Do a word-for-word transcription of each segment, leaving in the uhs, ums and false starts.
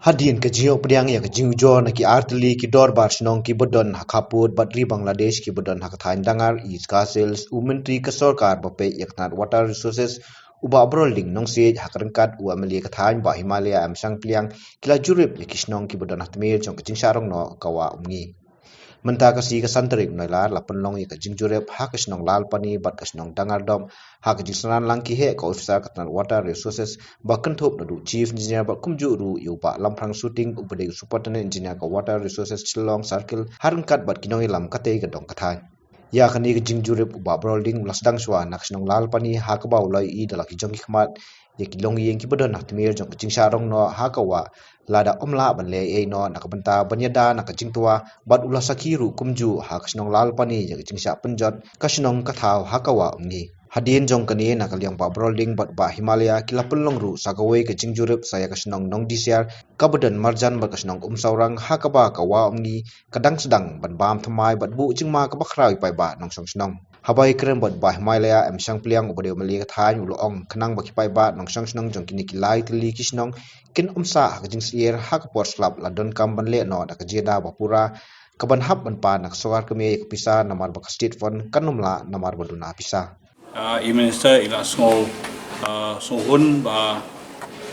Hadien ka jingïoh pdiang ïa ka jingujor na ki artylli ki dorbar shnong kiba don ha khappud bad ri Bangladesh kiba don ha ka thaiñ Dangar, East Khasi Hills, u Myntri ka sorkar ba peit ïa ka tnat Water Resources, u Bah Brolding Nongsiej, ha ka ryngkat u MLA ka thaiñ Bah Himalaya M Shangpliang, ki la jurip ïa ki shnong kiba don ha tmier jong ka jingshah rong noh ka Wah Umngi. Mynta ka sngi ka san tarik Nailar la pynlong ïa ka jingjurip ha ka shnong Lalpani bad ka shnong Dangardop, ha ka jingsynran lang ki heh ka officer ka tnat Water Resources ba kynthup naduh Chief Engineer bad kumjuh ruh ïa u Bah Lamphrang Suting uba dei u Superintendent Engineer ka Water Resources Shillong Circle, ha ryngkat bad ki nongïalam katei ka dong ka thaiñ. Ïa kane ka jingjurip u Bah Brolding u la sdang shuwa na ka shnong Lalpani, ha kaba u la ïohi da la ki jong ki khmat ïa ki longïing kiba don ha tmier jong ka jingshah rong noh ha ka wah, lada ym lah ban leh ei ei noh na ka bynta ban ïada na ka jingtwa, bad u la sakhi ruh kumjuh ha ka shnong Lalpani ïa ka jingshah pynjot ka shnong ka thaw ha ka Wah Umngi. Hadien jong kane, na ka liang Bah Brolding bad Bah Himalaya ki la pynlong ruh sa kawei ka jingjurip sa ïa ka shnong Nongdisiar kaba don marjan bad ka shnong Umsaurang, ha kaba ka Wah Umngi ka dang sdang ban bam thymmai bad buh jingma kaba khraw ïa ki paidbah nongshong shnong. Haba ïakren bad Bah Himalaya M Shangpliang uba dei u MLA ka thaiñ u la ong khnang ba ki paidbah nongshong shnong jong kine ki lai tylli ki shnong kin ym sah ha ka jingsyier ha ka por slap, la donkam ban leh noh da ka jingïada ba pura, kaban hap ban pan na ka sorkar kmie ïa ka pisa, namar ba ka state fund kan ym lah namar ba duna pisa. Ah, i Minister i la sngew, ah, sngewhun ba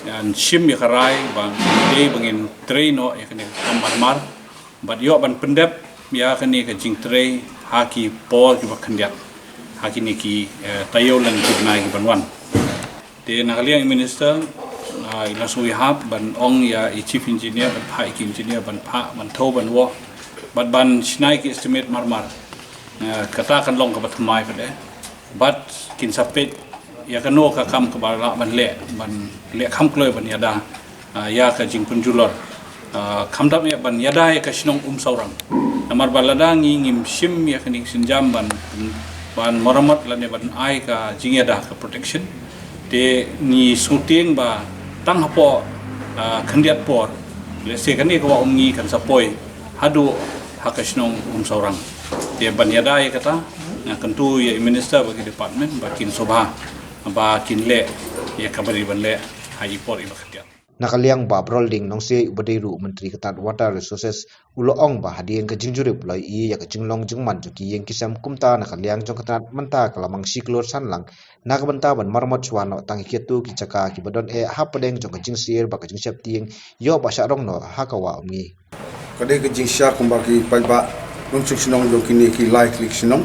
ngan shim ïa ka rai ba ngin dei ba ngin trei noh ïa kane ka kam marmar bad ïoh ban pyndep ïa kane ka jingtrei ha ki por kiba khyndiat, ha kine ki, eh, taïew lane ki bnai kiban wan. Te na ka liang i Minister, ah, i la sngew ïahap ban ong ïa i Chief Engineer ban phah ïa ki engineer ban phah ban thew ban wah bad ban shna ïa ki estimate marmar. Eh, kata kan long kaba thymmai pat eh. Bad kin sa peit ïa kano ka kam kaba lah ban leh, ban leh kham kloi ban ïada, ah, ïa ka jingpynjulor. Ah, kham dap ïa ban ïada ïa ka shnong Umsaurang. Namar ba lada ngi ngim shim ïa kane ka sienjam ban, ban maramot lane ban ai ka jingïada ka protection. Te ngi sngewtieng ba tang hapoh, ah, khyndiat por, lehse kane ka Wah Umngi kan sa poi haduh ha ka shnong Umsaurang. Te ban ïada ïa kata, nga kyntu ïa i Minister bad ki department ba kin sngewbha ba kin leh ïa kaba dei ban leh ha i por iba khyndiat. Na ka liang Bah Brolding Nongsiej uba dei ruh u Myntri ka tnat Water Resources u la ong ba hadien ka jingjurip u la ïohi ïa ka jinglong jingman jong ki ïing ki sem, kumta na ka liang jong ka tnat mynta ka la mang shi klur san lak na ka bynta ban maramot shuwa noh tang ïa kito ki jaka kiba don eh hapdeng jong ka jingsyier bad ka jingsheptieng ïoh ba shah rong noh ha ka Wah Umngi. Ka dei ka jingshisha kumba ki paidbah nongshong shnong jong kine ki lai tylli ki shnong,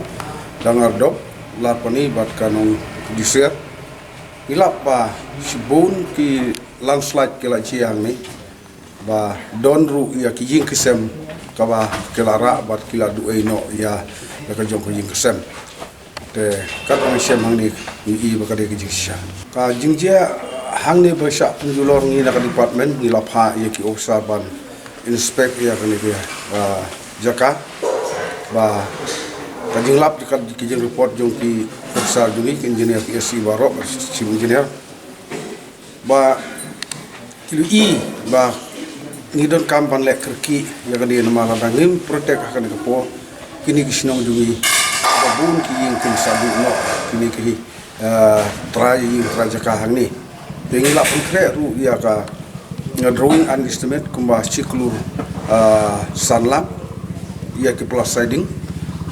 Dangardop, Lalpani bad ka Nongdisiar. Ngi lap ba shibun ki landslide ki la jia hangne, ba don ruh ïa ki ïing ki sem kaba ki la rah bad ki la duh ei noh ïa, ïa ka jong ka ïing ka sem. Te katba ngi shem hangne ngi i ba ka dei ka jingshisha. Ka jingjia hangne ba shah pynjulor, ngi na ka department ngi la phah ïa ki officer ban inspect ïa kane ka, ah, jaka. Ba ka jinglap jaka ki jingreport jong ki officer jong ngi, ki engineer, ki S E baroh, chief engineer. Ba ki la ïohi ba ngi donkam ban leh kyrkieh ïa kane namar lada ngim protect ha kane ka por, kine ki shnong jong ngi ba bun ki ïing kin sa duh noh, kine ki, eh, trai ïing trai jaka hangne. Te ngi la pynkhreh ruh ïa ka, eh, drawing and estimate kumba shi klur, eh, san lak ïa ki pla siding,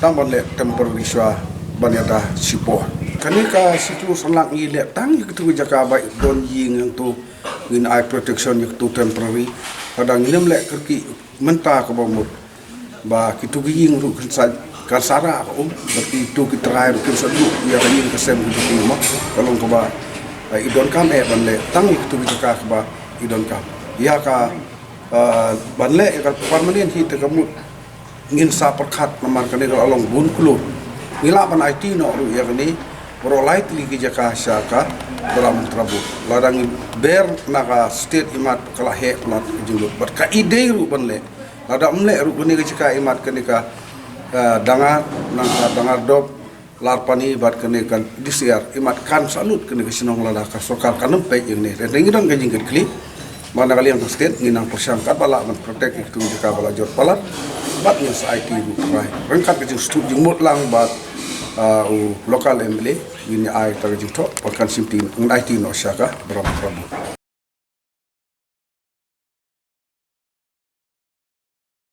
tang ban leh temporary shuwa ban ïada shipor. Kane ka shi klur san lak ngi leh tang ïa kitu ki jaka ba don ïing hangtu, ngin ai protection ïa kitu temporary. Lada ngim leh kyrkieh mynta kaba mut, ba kitu ki ïing ruh kan sa, kan sa rah ka um, ba kitu ki trai ruh kin sa duh ïa ka ïing ka sem kitu ki, mo. Ka long kaba, eh, i donkam eh ban leh tang ïa kitu ki jaka kaba i donkam. Ïa ka, eh, ban leh ïa ka permanent hi te ka mut ngin sa pyrkhat namar kane ka la long bun klur. Ngi lah ban aiti noh ruh ïa kane baroh lai tylli ki jaka sha ka Bramtrabut. Lada ngi ber na ka state imat ka la heh palat ka jinglut bad ka i dei ruh ban leh. Lada ym leh ruh kane ka jaka imat kane ka, eh, Dangar, na ka Dangardop, Lalpani bad kane ka D C R, imat kan sa lut kane ka shnong lada ka sorkar kan ym peit ïa kane. Te ngi don ka jingkitkhlieh ba na ka liang ka state ngi nang pyrshang katba lah ban protect ïa kitu ki jaka ba la jot palat bad ngin sa aiti ruh trai ryngkat ka jingsngewthuh jingmut lang bad, ah, u local M L A, ngin ïa ai ta ka jingthoh ba kan shimti, ngin aiti noh sha ka Bramtrabut.